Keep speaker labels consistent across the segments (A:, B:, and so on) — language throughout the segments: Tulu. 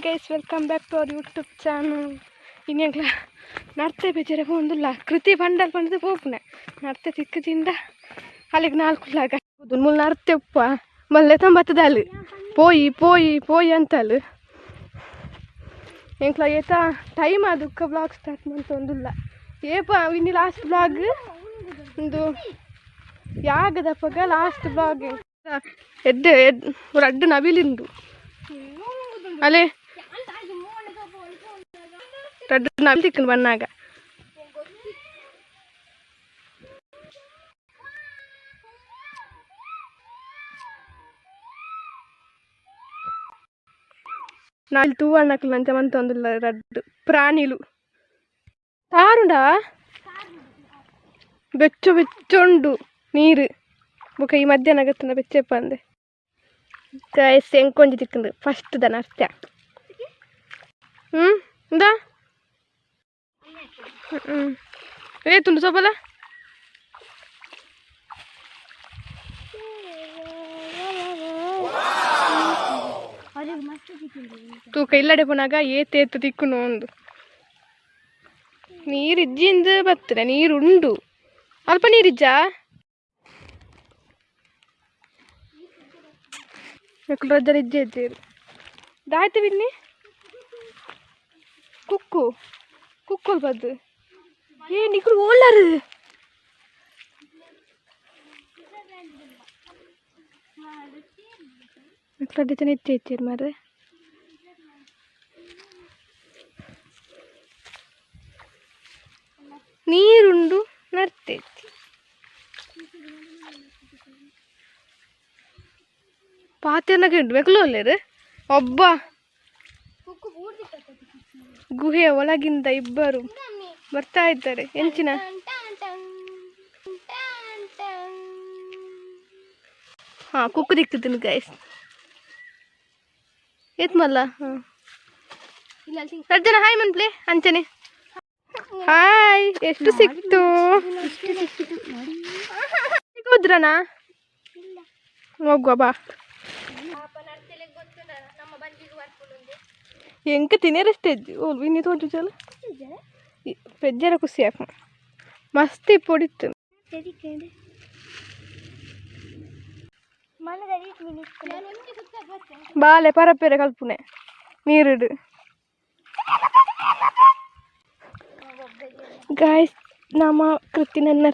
A: Guys, welcome back to our YouTube channel. ಇನ್ನೆಂಕ್ಲ ನಡ್ತೆ ಬೇಜಾರೆ ಪೋಂದುಲ್ಲ ಕೃತಿ ಬಂಡಲ್ ಪಂಡದು ಪೋಪುನೆ ನಡ್ತೆ ತಿಕ್ಕು ತಿಂದ ಅಲ್ಲಿಗೆ ನಾಲ್ಕು ಲಾಗ ಮುಲ್ ನಡ್ತೆ ಉಪ್ಪ ಮಲ್ಲೆ ತಂಬತ್ತದ ಅಲ್ಲಿ ಪೋಯಿ ಪೋಯಿ ಪೋಯಿ ಅಂತಲು ಎಂಕ್ಲ ಏತ ಟೈಮ್ ಅದಕ್ಕೆ ಬ್ಲಾಗ್ ಸ್ಟಾರ್ಟ್ ಮಂತೊಂದುಲ್ಲ ಏಪ ಇನ್ನು ಲಾಸ್ಟ್ ಬ್ಲಾಗ್ ಒಂದು ಯಾಗದಪ್ಪಗ ಲಾಸ್ಟ್ ಬ್ಲಾಗ್ ಎಡ್ಡೆ ಎಡ್ ರಡ್ಡು ನವಿಲಿಂದು ಅಲೆ ರಡ್ಡು ನವಿಲು ತಿಕ್ಕನು ಬನ್ನಾಗ. ನಾಲ್ ತೂವಣ್ಣಕ್ಲು ಅಂಚ ಮಂತೊಂದುಲ್ಲ ರಡ್ಡು ಪ್ರಾಣಿಲು ತಾರುಂಡಾ ಬೆಚ್ಚ ಬೆಚ್ಚುಂಡು ನೀರು ಬೊಕ ಈ ಮಧ್ಯಾಹ್ನ ಗತ್ತನ ಬೆಚ್ಚಪ್ಪ ಅಂದೆ. ಗೈಸ್, ಎಂಕೊಂಜಿ ತಿಕ್ಕಂದು ಫಸ್ಟ್ ದನ ಅರ್ಥ. ಇಂದ ಹ್ಞೂ ಏ ತುಂಡು ಸೊಪ್ಪಲ. ತೂಕ ಇಲ್ಲಡೆ ಪೋನಾಗ ಏತ್ ಏತ್ ತಿಕ್ಕುನು ಒಂದು ನೀರು ಇಜ್ಜಿಂದ ಬರ್ತದೆ. ನೀರು ಉಂಡು ಅಲ್ಪ ನೀರಿಜ್ಜಾ ರಜ್ಜರ ಇಜ್ಜೆ ಇದ್ದೀರು ದಾಯ್ತು ಬಿನ್ನಿ ಕುಕ್ಕು ಕುಕ್ಕೋಲ್ ಬದ್ದು ಏ ನಿಕುಲು ಓಲಾರು ನಿಕ್ಲು ಇತ್ತೆ ಇತ್ತೀರು ಮಾರ್ರೆ. ನೀರುಂಡು ನರ್ತೈತಿ ಪಾತೆರ್ನಗ ಉಂಡು ಮೆಕ್ಲು ಒಲ್ಲೆರು ಒಬ್ಬ ಗುಹೆಯ ಒಳಗಿಂದ ಇಬ್ಬರು ಬರ್ತಾ ಇದ್ದಾರೆ ಎಂಚಿನ. ಹಾ ಕುಕ್ಕು ದಿಕ್ಕುತ್ತಿನ ಗೈಸ್ ಏತ್ ಮಲ್ಲ. ಹಾಂ ರಡ್ಡು ಜನ ಹಾಯ್ ಮನ್ಪ್ಲೆ ಅಂಚನೆ ಹಾಯ್. ಎಷ್ಟು ಸಿಕ್ತು ಹೋದ್ರನಾ ಹೋಗುವ ಬಾ. ಎಂಕ ತಿನ್ನೇರಷ್ಟೇ ಓ ಇನ್ನಿ ತೋಜು ಚಲ ಪೆಜ್ಜರ ಖುಷಿ ಆಪ ಮಸ್ತ್ ಪೊಡಿತ್ತು. ಬಾಲೆ ಪರಪೆರೆ ಕಲ್ಪುನೆ ನೀರುಡು. ಗಾಯ್ಸ್, ನಮ್ಮ ಕೃತಿ ನನ್ನ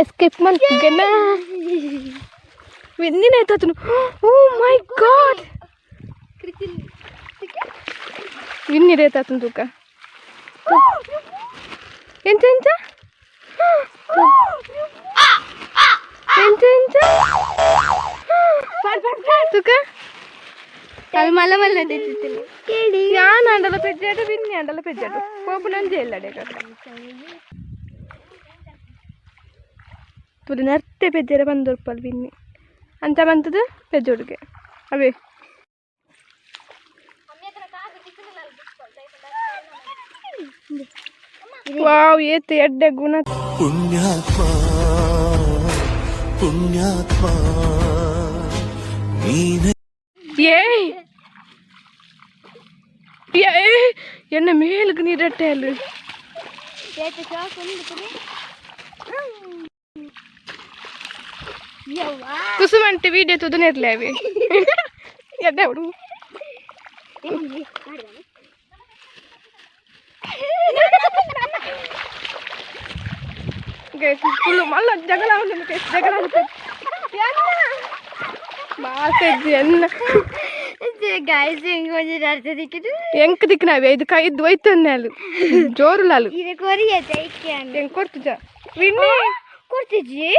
A: ಎಸ್ಕೇಪ್ ಮಲ್ಪುಗೆನ ವಿನ್ನಿನ ಓ ಮೈ ಗಾಡ್ ವಿನ್ನಿರೇತಾತನು ತೂಕ ಎಂಚ ಎಂಚ ಎಂಚ ಎಂಚ ತೂಕ
B: ಅದು ಮಲ್ಲ ಮಲ್ಲ
A: ಯಾನ್ ಆಂಡಲ ಪೆಜ್ಜಾಡು ವಿನ್ನಿ ಆಂಡಲ ಪೆಜ್ಜಾಡು ಪೋಪು ನಂಜೆ ಇಲ್ಲ ತುಲಿ ನರ್ತೆ ಪೆಜ್ಜೆರೆ ಬಂದೊರ್ಪಲ್ ವಿನ್ನಿ ಅಂತ ಬಂತದ್ದು ಪೆಜ್ಜೋಡುಗೆ ಅವೇ. ವಾವ್ ಏತ್ ಎಡ್ಡೆ ಗುಣ.
C: ಪುಣ್ಯಾತ್ಮ ಪುಣ್ಯಾತ್ಮ ನೀನೆ.
A: ಏಯ್ ಏಯ್ ಎನ್ನ ಮೇಲ್ಗ್ ನೀರಟ್ಟೆ ಅಲ್ಲಿ ಕುಸುಮಂಟಿ ವಿಡಿಯೋ ತುದನೆ ಇರ್ಲಿ ಅವಿ ಎಡ್ಡೆ ಹುಡುಗ. ಫುಲ್ಲು ಮಲ್ಲ ಜಗಳ ಉಂಟು ಜಗಳ ಉಂಟು ಮಾತೆಜ್ಜಿ ಎನ್ನ.
B: ಗಾಯ್ಸ್, ಎಂಕೊಂಜಿ ನರ್ತೆ ದಿಕ್ಕಿತು.
A: ಎಂಕ್ ದಿಕ್ಕನಾವೆ ಇದು ಕೈ ಇದ್ದು ಹೋಯ್ತು ಜೋರು ಲಾಲು.
B: ಇದು ಕೊರಿಯ ತೈಕೆ.
A: ಎಂಕ್ ಕೊಡ್ತುಜ ವಿನ್ನಿ.
B: ಕೊಡ್ತಿಜ್ಜಿ.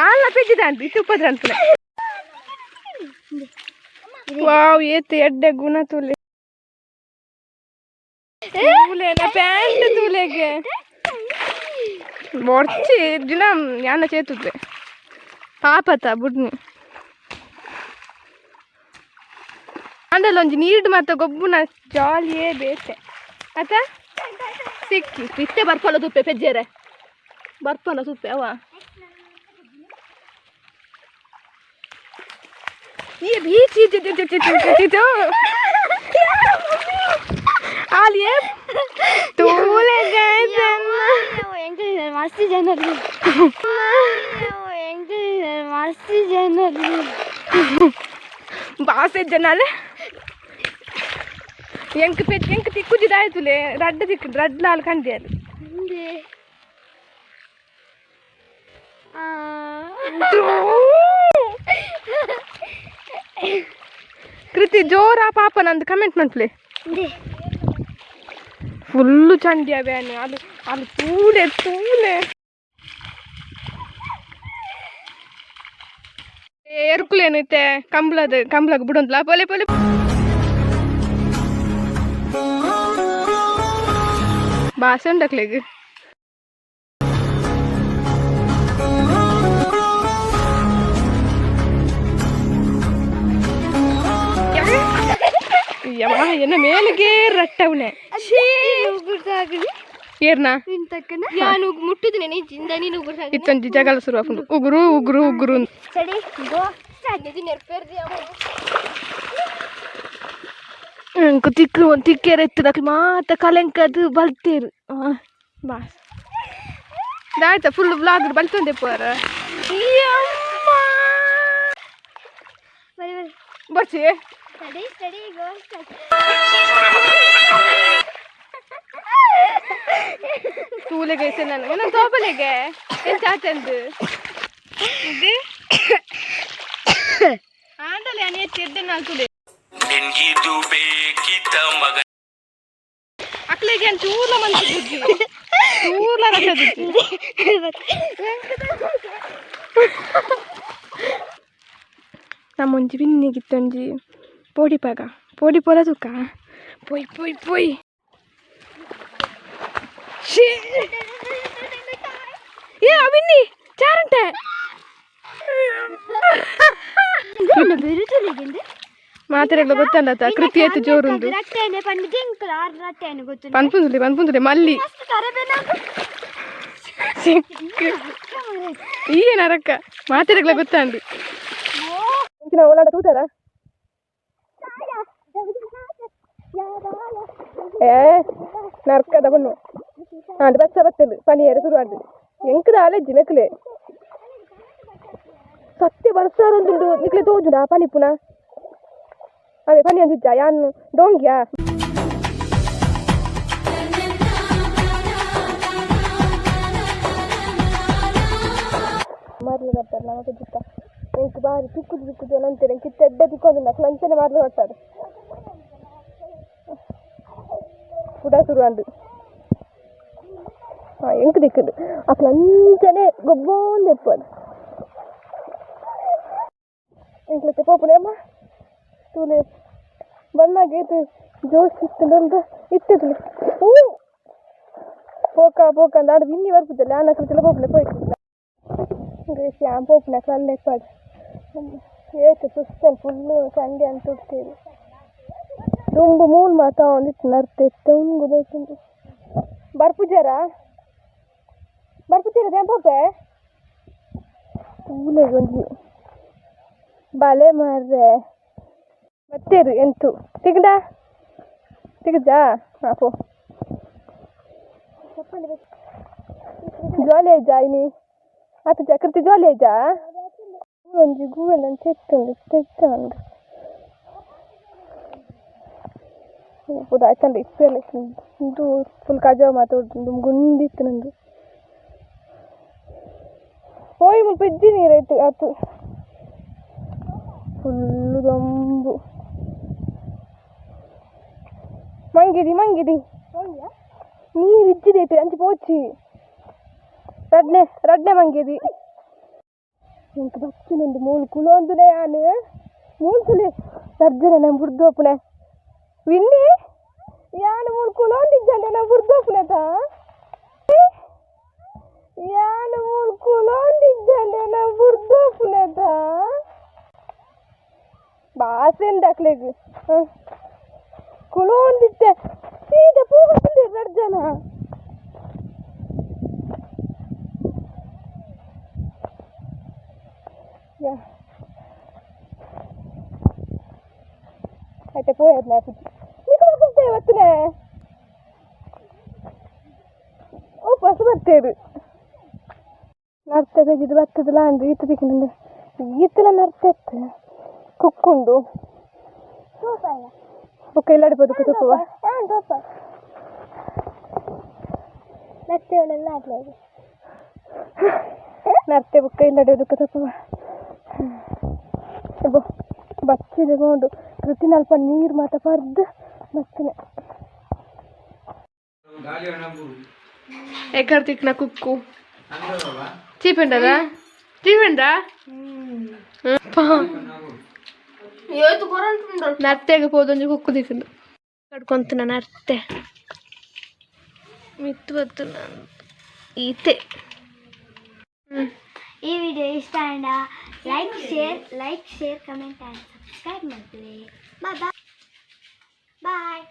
A: ಆಲ್ಲ ಪೆಜ್ಜಿದ ಇತ್ತು ಉಪ್ಪದ್ರ ಅನ್ಪುನೆ. ವಾವ್ ಏತ್ ಎಡ್ಡೆ ಗುಣ ತುಲೆ ತೂಲೆನ ಪ್ಯಾಂಟ್ ತೂಲೆಗೆ ಬೊರ್ಚಿ ದಿನ ಯಾನ ಚೇತುದ್ದೆ ಪಾಪತ ಬುಡ್ನಿ ಅಂಡಲ್ಲ ಒಂಜಿ ನೀರ್ಡ್ ಮಾತ ಗೊಬ್ಬುನ ಜಾಲಿಯೇ ಬೇತೆ ಆತ. ಸಿಕ್ಕಿ ಇತ್ತೆ ಬರ್ಪಲ್ಲ ತುಪ್ಪೆ ಪೆಜ್ಜೆರೆ ಬರ್ಪಲ್ಲ ತುಪ್ಪೆ ಅವ ಈ ಬೀಚಿ ಆಲಿಯೇ ತೂಲೆ
B: ಮಸ್ತ್ ಜನರು ಮಸ್ತ್ ಜನರು
A: ಬಾಸೆ ಜನಾಲೆ ಎಂಕ್ ಪೆಚ್ ಎಂಕ್ ತಿಕ್ಕುಜಿದಾಯ್ತುಲೆ ರಡ್ಡ ತಿಕ್ಕು ರಡ್ಡ ಲಾಲ್ ಕಂಡಿಯಲು ಕೃತಿ ಜೋರಾ ಪಾಪ ನಂದು ಕಮೆಂಟ್ ಮಾಡ್ಪ್ಲೆ ಫುಲ್ಲು ಚಂಡಿ ಅವ್ಯಾನು ಅದು ಅದು ತೂಲೆ ತೂಲೆ ಎರ್ಕುಲೇನೈತೆ ಕಂಬ್ಳದ ಕಂಬ್ಳಗ್ ಬಿಡೊಂದ್ಲ ಪೊಲೆ ಪೊಲೆ ಬಾಸೆ ಉಂಡಕ್ಲೆಗ್ ಎನ್ನ ಮೇಲಿಗೆ ರಟ್ಟವನೆ ಏರ್ನಾ
B: ಯಾನು ಮುಟ್ಟಿದ್ನೆ ಜಿಂದ ನೀನು
A: ಇತ್ತೊಂಜಿ ಜಗಳ ಶುರು ಆಪುಂಡು ಉಗುರು ಉಗುರು ಉಗುರು
B: ಸರಿ ಗೋ
A: ಇಂಕು ತಿಕ್ಕು ಒಂದು ತಿಕ್ಕೇರ ಇತ್ತು ಮಾತ ಕಲೆಂಕದು ಬಲ್ತೇರು ಬಾಸ್ ದಾಯ್ತ ಫುಲ್ ವ್ಲಾಗ್ ಬಲ್ತೊಂದೆ ಪೋರ
B: ಬರಿ ಬರಿ
A: ಬರ್ಸಿ
B: study study go
A: ತೂಲೆಗೆ ನಾನು ನಾನು ತೋಪಲೆಗೆ ಎಂತ ಆತಂದು ಇದು ಆಂಡಲೆ ಅನಿ ಎದ್ದೆ ನಾಲ್ಕುಲೆ
C: ನಿನ್ಗಿದು ಬೇಕಿದ್ದ ಮಗ
A: ಅಕ್ಲೆಗೆ ಏನು ಚೂರ್ಲ ಮಂತಿ ಬುಜ್ಜಿ ಚೂರ್ಲ ರಸ ಬುಜ್ಜಿ ನಮ್ಮೊಂಜಿ ಬಿನ್ನಿಗಿತ್ತೊಂಜಿ ಪೋಡಿ ಪಾಗ ಪೋಡಿ ಪೋಲ ತೂಕ ಪೊಯ್ ಪೊಯ್ ಪೊಯ್ she ಏ ಅವಿನ್ನಿ ಚಾರಂಟೆ ಮಾತಾಡಲು ಗೊತ್ತಲ್ಲ ಕೃತಿ ಆಯ್ತು ಜೋರುಂದು
B: ರಟ್ಟೆನೆ ಪಂಡಿತ ಎಂಕುಲು ಆರು ರಟ್ಟೆನೆ ಗೊತ್ತು
A: ಪನ್ಪುಂದುಲೆ ಪನ್ಪುಂದುಲೆ ಮಲ್ಲಿ
B: ಮಸ್ತ್ ತರಬೇನ
A: ಸಿಕ್ಕು ಏನಾರಕ್ಕ ಮಾತಾಡಗ್ಲ ಗೊತ್ತಂಡು ಓಲಾಡ ತೂತಾರ ಏ ನರ್ಕದ ಬಣ್ಣು ಆಂಡ್ ಬಚ್ಚ ಬತ್ತಲು ಪನಿಯರ ಶುರು ಆಂಡ್ ಎಂಕದ ಆಲೆಜ್ಜಿ ಮೆಕ್ಲೆ ಸತ್ಯ ಬರ್ಸಾರೊಂದುಂಡು ನಿಕ್ಲೆ ತೋಜುಡಾ ಪನಿ ಪುನ ಅವೇ ಪನಿ ಅಂದಿಜ್ಜ ಯಾನ್ ಡೋಂಗ್ಯಾ ಮರ್ಲು ಬರ್ತಾರೆ ನಮಕ್ ಜಿತ್ತ ಎಂಕ್ ಬಾರಿ ತಿಕ್ಕುದು ತಿಕ್ಕುದು ಅಂತಾರೆ ಎಂಕ್ ಇತ್ತೆ ಎಡ್ಡೆ ತಿಕ್ಕೋದಿಲ್ಲ ಅಂಚನೆ ಮರ್ಲು ಬರ್ತಾರೆ ಕುಡ ಶುರು ಅಂದು ಹಾಂ ಎಂಕ್ ದಿಕ್ಕುದು ಅಕ್ಲು ಅಂಚನೆ ಗೊಬ್ಬೊಂದು ಇಪ್ಪದು ಎಂಕ್ಲತ್ತೆ ಪೋಪುನೆ ಅಮ್ಮ ತೂಲೆ ಬಣ್ಣಾಗ ಏತು ಜೋಶ್ ಇತ್ತುಂಡ ಇತ್ತೆ ತುಲೆ ಹೂ ಪೋಕ ಪೋಕ ಅಂದ್ ಆಡ ವಿನ್ನಿ ಬರ್ಪುಜಲ್ಲ ಆನ ಕೃತಿಲ ಪೋಪುನೆ ಪೋಯ್ತು ಯಾನ್ ಪೋಪುನೆ ಅಕ್ಲು ಅಲ್ಲೇ ಇಪ್ಪಾಡು ಏತು ಸುಸ್ತೇನು ಫುಲ್ಲು ಚಂಡಿ ಅಂತ ಉಡ್ತೀವಿ ದುಂಬು ಮೂಲು ಮಾತಾ ಒಂದಿತ್ತು ನರ್ತೆ ಇತ್ತೆ ಉಂಗು ಬೇಕುಂಡು ಬರ್ಪುಜಾರ ಬರ್ಪುಜಾರ ದ್ಯಾನ್ ಪೋಪೆ ತೂಲೆಗ್ ಒಂಜಿ ಬಲೆ ಮಾರ್ರೆ ಬತ್ತೇರು ಎಂತು ತಿಗ್ದ ತಿಗ್ದಾ ಹಾಂ ಪೋ ಜಾಲಿ ಆಯ್ಜಾ ಇನಿ ಆತ ಚಕ್ರತಿ ಜಾಲಿ ಆಯ್ಜಾ ಒಂಜಿ ಗೂವೆಲ್ ಅಂಚ ಇತ್ತುಂಡು ತೆಗ್ದಾಂಡು ಪೂರ ಆಯ್ತಂಡ ಇಪ್ಪೆಲ್ಲ ಇಂದು ಫುಲ್ ಕಜಾವ್ ಮಾತಾಡುದು ಗುಂಡಿತ್ತು ನಂದು ಪೋಯಿ ಮುಲ್ಪ ಇಜ್ಜಿ ನೀರಾಯ್ತು ಆತು ಫುಲ್ಲು ದೊಂಬು ಮಂಗಿದಿ ಮಂಗಿದಿ ನೀರು ಇಜ್ಜಿದೈತೆ ಅಂಚೆ ಪೋಚಿ ರಡ್ನೆ ರಡ್ನೆ ಮಂಗಿದಿ ಎಂಕ್ ಬಚ್ಚಿನೊಂದು ಮೂಲು ಕುಲೊಂದುನೆ ಯಾನ್ ಮೂಲು ತುಲೆ ಸರ್ಜನೆ ನಾ ಬುಡ್ದು ಅಪ್ಪುನೆ ವಿನ್ನಿ ಯಾನ್ ಮೂಲು ಕುಲೊಂದಿಜ್ಜಂಡ ನಾ ಬುಡ್ದು ಅಪ್ಪುನೆತ ಯಾನ್ ಮೂಲು ಕುಲೊಂದಿಜ್ಜಂಡ ನಾ ಬುಡ್ದು ಅಪ್ಪುನೆತ ಬಾಸೆಂಡ ಅಕ್ಲೆಗ್ ಕುಲೊಂದಿತ್ತೆ ಸೀದಾ ಪೂರ ರಡ್ಡ್ ಜನ ಯಾ ಐತೆ ಪೋಯರ್ನ ನಿಕುಲು ಕುಲ್ತೆ ಬತ್ತನೆ ಓ ಬಸ್ ಬತ್ತೇರು ನರ್ತೆ ಬೇಜಿದ್ ಬತ್ತದಲ ಅಂದ್ ಈತ್ ತಿಕ್ಕುಂಡು ಈತಲ ನರ್ತೆ ಇತ್ತು ಕುಕ್ಕುಂಡು ಬೊಕ್ಕ ಇಲ್ಲಡೆ ಬದುಕು ತಪ್ಪುವ. ನರ್ತೆ ಬೊಕ್ಕ ಇಲ್ಲಡೆ ಬದುಕು ತಪ್ಪುವ. ಬೊ ಬಚ್ಚಿದೆ ಬೋಂಡು ಕೃತಿನಲ್ಪ ನೀರು ಮಾತ ಪರ್ದು ಬತ್ತಿನ. ಎಕ್ಕರ್ ತಿಕ್ನ ಕುಕ್ಕು ಚೀಪೆಂಡದ ಚೀಪೆಂಡ. ನರ್ತೆಗೆ ಪೋದೊಂಜಿ ಕುಕ್ಕು ತಿಕ್ಕುಂಡು ಕಡ್ಕೊಂತಿನ ನರ್ತೆ ಮಿತ್ತು ಬತ್ತುನ ಈತೆ.
B: ಈ ವಿಡಿಯೋ ಇಷ್ಟ ಆಂಡ like, share, comment and subscribe ಮಾಡ್ತೀವಿ. Bye boy.